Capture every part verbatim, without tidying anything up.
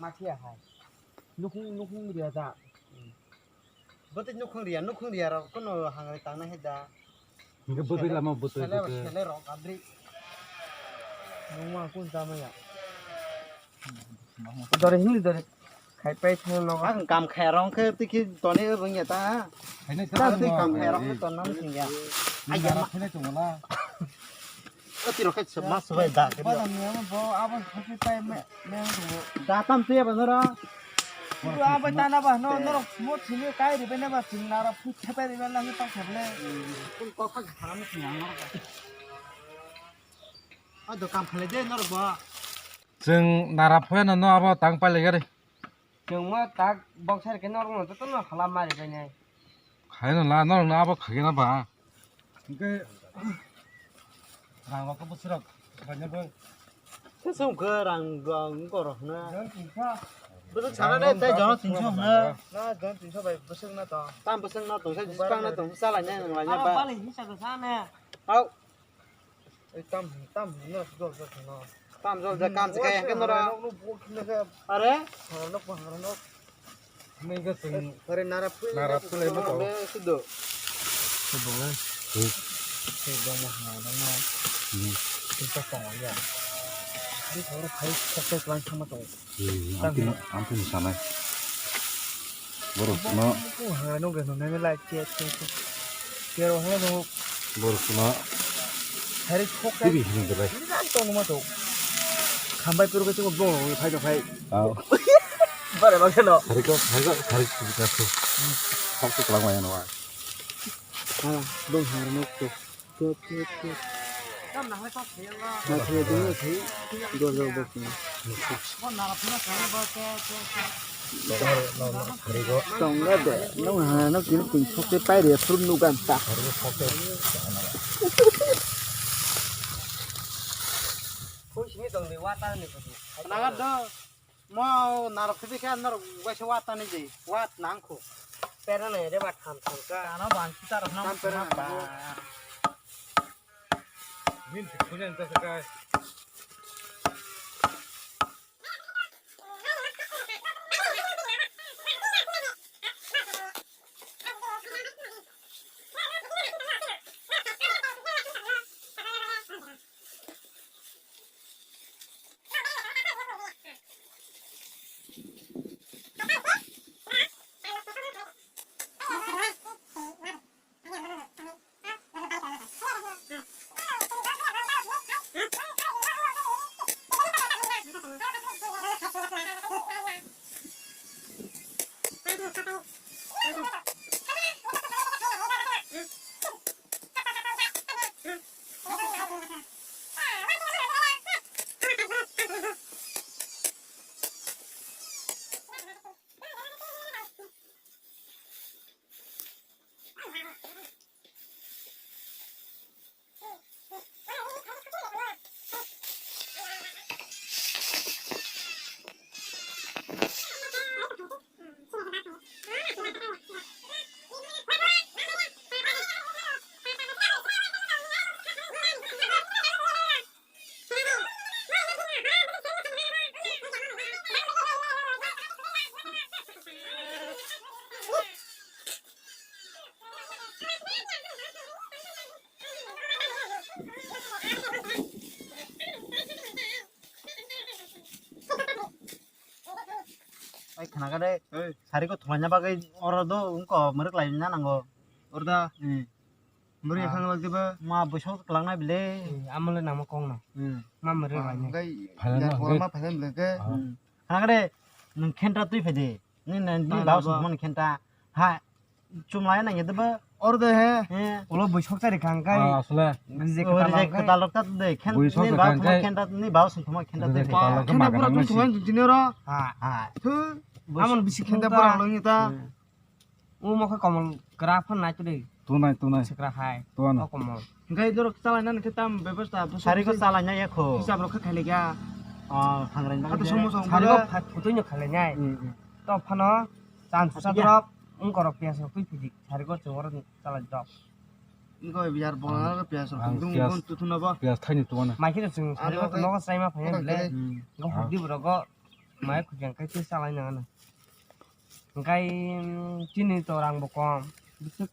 Mathia hai. Nukhung, nukhung riya da. Bwtwi nukhung riya, nukhung riya rok kono hangri tangnai hai da. Hingke bwtwi lama bwtwi sele, bwtwi. Sele rok kadri. Nungma kun jamaya. Dore hini dore. Khai pai thang no. Ang kam khai rong khe tiki toni rung ya ta. Hai nai ta twi kam khai rong khe ton nam sing ya. Ai ya ma. Hai nai tu la. Ati rok khe mas bai da. Ba da ni amo bo abo khe pai me, me tu. Da tam tu ya ba nora. Tu abo ta na ba no nora mo thini kai ri be na ba thini nara phu khe pai ri be na ni pa khe le. Kun ko kha thang ni ya. A do kam khai de nora ba. Chwng nara phoyano no abo tang pailai gari. Chwng ma tak boxer khe norok no joto no hala mari bai nai. Khai no la norok no abo khagena ba. Hingke rang rok bo sirok banya bo. Sesung khe rang rang korok na. Jon tinso. Bwswk sana de tei jon tinso na. Na jon tinso bai bwswk na to. Tam bwswk na tong sai jiskang na tong salai nai nang lai na ba. Bali hisa ko sana. Au. Ei, tam, tam, no, jol, jol, no. Tam jol, jol, kam se kaya, keno ra. Nok, nok, nok, nok, nok. Are? Nok, nok, nok. Neng ka sing. Are, nara pui, nara pui lai ma to. Sudo. Sudo lai. Hmm. Sudo ma ha, no, no. Hmm. Kita tong ya. Di thoro khai, khokte klan sama to. Hmm, ampini, ampini sanai. Borok no. Hangrai no gano nai lai ke ke ke. Kero hangrai no. Borok no. Hari khok kai. Tibi hini de bai. Ini kan tong ma to. Khambai puru ke tong bong phai to phai. Aw. Bare ba gano. Hari ko, hari ko, hari ko. Khok to kelang ma ya no. Ha, bong hangrai no to. Tut, tut, tut. Nathai dungno thai, dua jok bok tong. Tongo de, nung ha, nung kini kung sokte pai re, fruit nugan ta. Naga do. Mo narok khibi khe norok waisa wat tani je, wat nang kho. Pera nai re ba tham tham ka. Ano ban kita rok nam pera ba. Min thik khunyan ta sakai. Ai khna kade. Ei. Sari ko thulai na bagwi oro do wngko mwrwk lai na nango. Orda. Hmm. Mwrwk Ah. Khang lak diba. Ma bwsok kwlangna bile. Hmm, amole nangma kong no. Hmm. Ma mwrwk Ah, lai na. Hwnkhe Phaina ya no, thola hwnkhe ma phaina bile ke. Ah. Hmm. Khna kade nwng khenta twi phai de. Ni na ni Phaina bau ba. Sung khenta. Ha. Chumlai nang yedeba. Orda he. He. Ulo bwsok chari khang kai. Ah, asle. Reject kwtal rok ta de. Khen ni bau sung khenta ni bau sung khenta de. Reject kwtal rok ta. Khena pura tong thong tini ro. Ha. Ha. Thu. Amon bisi khenta pura longni ta. Hmm. O mokhe komol kwrak phan nai twi. Tunai, tunai. Sikra hai. Tuano. O komol. Hingkai dorok chalai nani khe tam bebosta. Sari ko chalai nai ekho. Hisab rok khe khailai ya. Ah, hangrai nai. Kato somo somo. Sari ko phat putui no khailai nai. Hmm, hmm. To phano chan susa dorok wngkorok piyas rok twi phidi. Sari ko chwng oro chalai dok. Wngkha bai biyar bola rok piyas rok tong dung gun tuthuna bo. Piyas thaini tuana. Mai khe chwng sari ko nogo chaima phai bile. Hmm. Go hokdi borok go. Mai khujang kai twi salai nang ano. Hingkai, mm, chini to rang bo kom. Bisik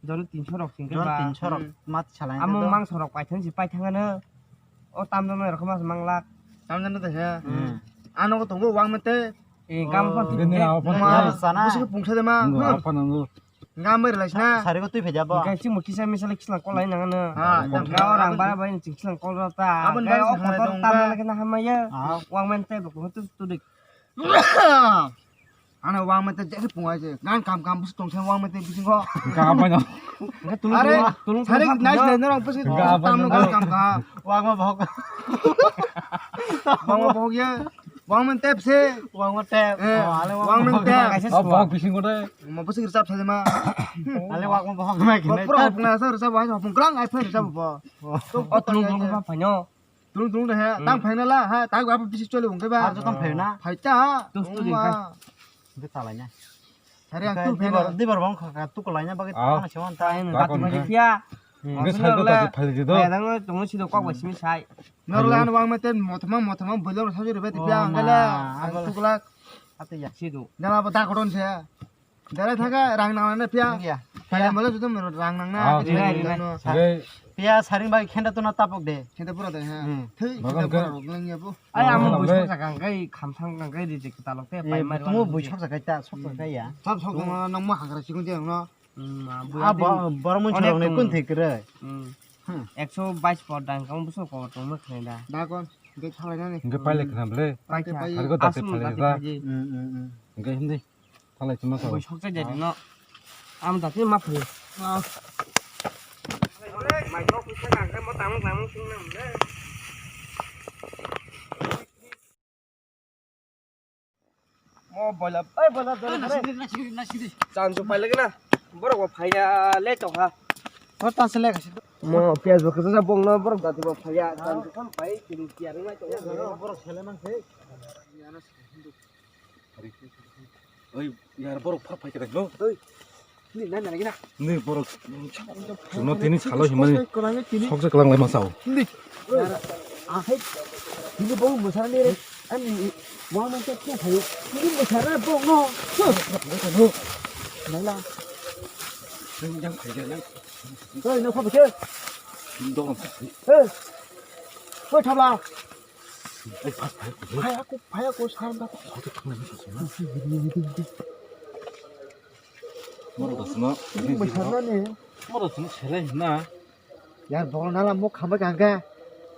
joni tinso rok singke Joni ba. Tinso rok Hmm. mat salai Amo do. Mangso rok paithang si paithang ano. O tamjano rok mas manglak. Tamjano de he. Hmm. Ano ko tongo wang mete. Eh, kam Oh. Pon Bini tinge. Apan Ma, sana. Bisik pungsa de ma. Nunggu Hmm. Apan nunggu. Nga mai rwlai sina. Sari ko twi phai jabo. Hingke chimo kisa misa le kislang kolai nang ano. Ha, Hingke tam o rang bara bai ching kislang kol rok ta. Aboni Hingke bagwi o sangha kotor tong tam ba. Lagi na hamaya. Ah. Wang men tei bok tu tu dik. Ano wang men tei jek pungai je. Gan kam kam bus tong sen wang men tei bisingo. Hingke apa no? Hingke tulung Are, tulung tulung sari tulung nai phano. Nai norok bus Hingke apa tam no no? Gan kam ka. Wang ma bok. Wang ma bok ya. Wang men tep se. Wang ma tep. Eh, Oh, ale wang wang ma men bok. Tep. Kaisa Oh, suwa. Bok bisingo de. Mo bus rchap sa ma. Ale wak mo bohok mai Bo kene. Pura hopung na sa rchap bo, hopung klang ai phai rchap bo. Oh. To O tulung tulung ya. Kha phaino. Tulung tulung de ha, Hmm. Tang phaina la ha, tang ba bisi chole bung ke ba. Ar jotong phaina. Phai ta. Tus tu Uma. Ding khai. Ge talai na. Hari ang Khai tu dibar, phaina. Dibar bong kha, kha tu kolai na bagi Ah. Tang sewan ta. Ai Ba bak kon mai kha. Dia. Hmm. Ge Asal sai ko le. Ta phai di do. Ai dang tong si do kok ba simi sai. Nor la an wang meten mothma mothma bolong sa jure beti Oh, pya ang ma. Gele. Ang Abal. Tu kolak. Ate ya. Si do. Dala bo ta koton se. Dara thaka rang nang na pia. Iya. Pia mala juto rang nang na. Ah, Rinai, rinai. Oke. Pia saring bai khenda to na tapok de. Khenda pura de ha. Hmm. Thei Bagan khenda ke? Pura rok lang ya bo. Ai, amo Bagan bwswk ke? Sakang kai khamsang kang kai rijek talok te Eh, pai mar tumo wan bwswk je. Sakai ta, sok sakai ya. Sab sok Hmm. Nang mo hagra sikon je no. Hmm, ah, Ah, buya bo-, din. Borok mun Onek chorok ne tong. Kun thik re. Hmm. Hmm. Ekso bais por dang kang bwswk ko tong ma khnai da. Da kon, ge thalai nani. Hingke paile khna ble. Paikha. Paikha. Hariko dati Aswk phale dati da. Phaji. Hmm, hmm, hmm. Hingke hindi. Thalai chuma sa. Bwswk chai jadi no. Am dati ma phai. Ah. Mai thok pisa kang ke mo tang tang sung nang le. Mo boila, oi boila dole. Nasidi, nasidi, nasidi. Chan chu phai lagi na. Borok bo phai ya le tong ha. Hor tan se le kasi. Mo piyaj bo kasa bong no borok dati bo phai ya. Chan chu phai phai kiri kiyar nai tong. Borok sele man se. Oi, yar borok phar phai khe no. Oi. Ni na na gina. Ni borok. Chwngno tini salo himani. Sok se kwlang lai ma sao. Ni. Yar, a hai. Ni bo musara ni re. Ani wa man ke ke thayo. Ni musara bo no. Nai la. Yang phai ya yang. Oi, no pha ke. Dong. Eh. Oi, thabla. Phai, phai, phai, phai. Phai, ako, phai, ako, sar, da. Ako, thang, nang, sar, sar. Moro da sino. Ini besar na ni. Moro sino selai na. Yar, bol na la mo khamba ganga.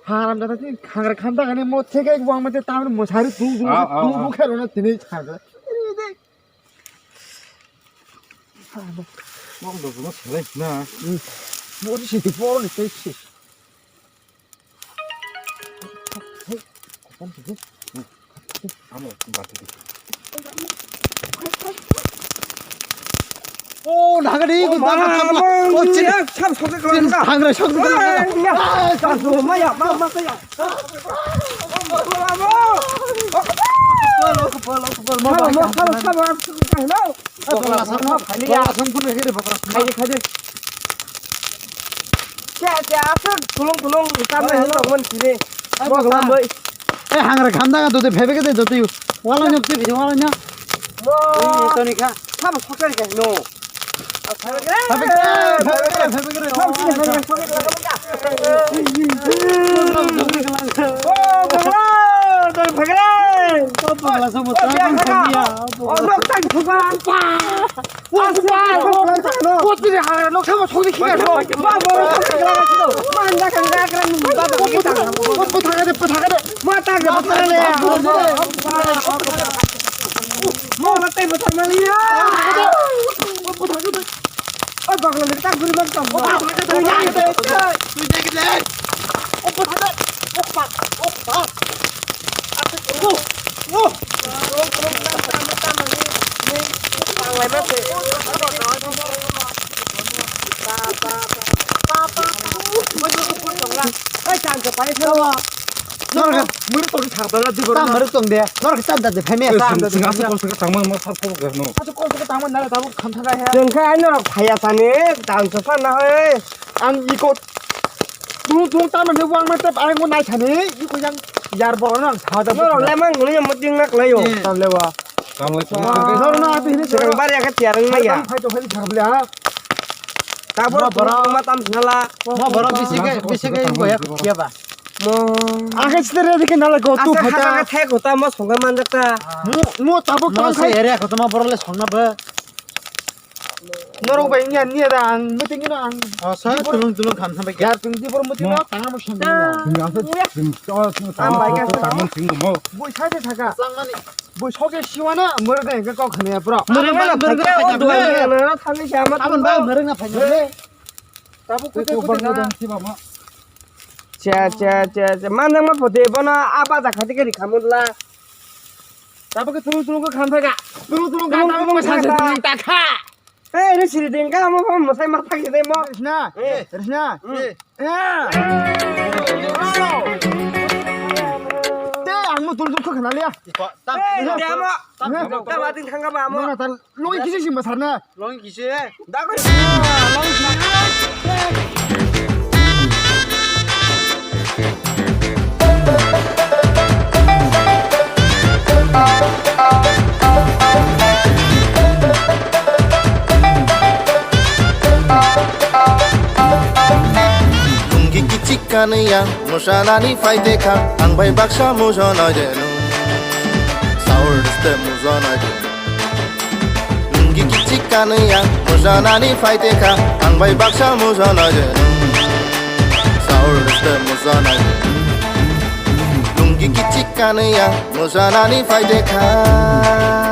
Haram jada ni khangra kham da gani mo theke wang mate tam mo sari tu tu Ah, ah, tu ah. Bu kharo na tini khangra. Ini de. Moro da sino selai na. Mo si tu poro ni te si. Oh, nagari, oh, gunda, ma, gunda, ma, oh, ma, chin, ya, sam, sok, sok, chin, sok, hangra, sok, sok, eh, ya, ah, sam, sok, ma, ya, ma, ma, ya. Polo, polo, polo, ma, ma, ma, ma, ma, ma, ma, ma, ma, ma, Bokla sam, bokla sam phun rege de bokla sam. Khaide, khaide. Kya, kya, aswk thulung thulung tam nai hino mon sini. Bokla bai. Eh, hangra kham daga dode phebe ke de dode. Wala nyok te bidi wala nya. Mo. Toni kha. Sabo sokari kha hino. Phebe ke, phebe ke, phebe ke. Oh, bokla, doi phege. Oh, bokla, sabo. Oh, nok tang thuba. Norok muri tong thang tala di borok. Tang muri tong de. Norok tang da de phai me. Tang da de. Singa se kon se tang ma ma sar ko ga no. Asu kon se tang ma na ta bu kham tha ga he. Jeng kha ai norok phai ya sani tang se phan na hoi. Ang iko. Tung tung tang ma ne wang ma tep ai mo nai thani. Iko yang. Yar borok no ang saja. Norok le mang nini muting nak layo. Tam lewa. Norok no ati hini. Swkang bari aka tiar wng maya. Phai to phai thar bole ha. Tabor borok ma tam sinala. Mo borok bisi ke, bisi ke boya kiya ba. Mo. Ang ke stere dike nala go tu phai ta. Asa khata thai khota mo songa manjakta. Mo, mo tabuk tang khai. Mo se area khota mo borok le songna ba. Norok bai niya niya da ang meeting no ang. Oh, sa tulung tulung kham sampai. Yar tung di bor meeting no tang mo song. Ning asa ning to tang mo sing mo. Boi sai de thaka. Boi soke siwana mor ga ga kok khane pro. Mor ga mor ga thani siya ma. Abon ba mor ga phai ne. Tabuk ko ko ko. Cha cha cha cha. Manang ma pote bono aba da khati kari khamudla. Tabuk ko tulung tulung ko kham thaka. Tulung tulung ko kham thaka. Hey, ini siri ding ka mo mo sai ma thak dei mo. Risna. Eh. Risna. Hmm. Eh. Te ang mo tulung tulung ko khana liya. Hey, dia mo. Tam. Tam ating thangka ba mo. Mana tal. Longi kisi sing basar na. Longi kisi. Dago. Lungi kichik kanwi ang musanani phaide kha, ang bai baksa musanai de nung. Saur diste musanai de. Lungi kichik kanwi ang musanani phaide kha, ang bai baksa musanai de nung. Saur diste musanai de. Lungi kichik kanwi ang musanani phaide kha.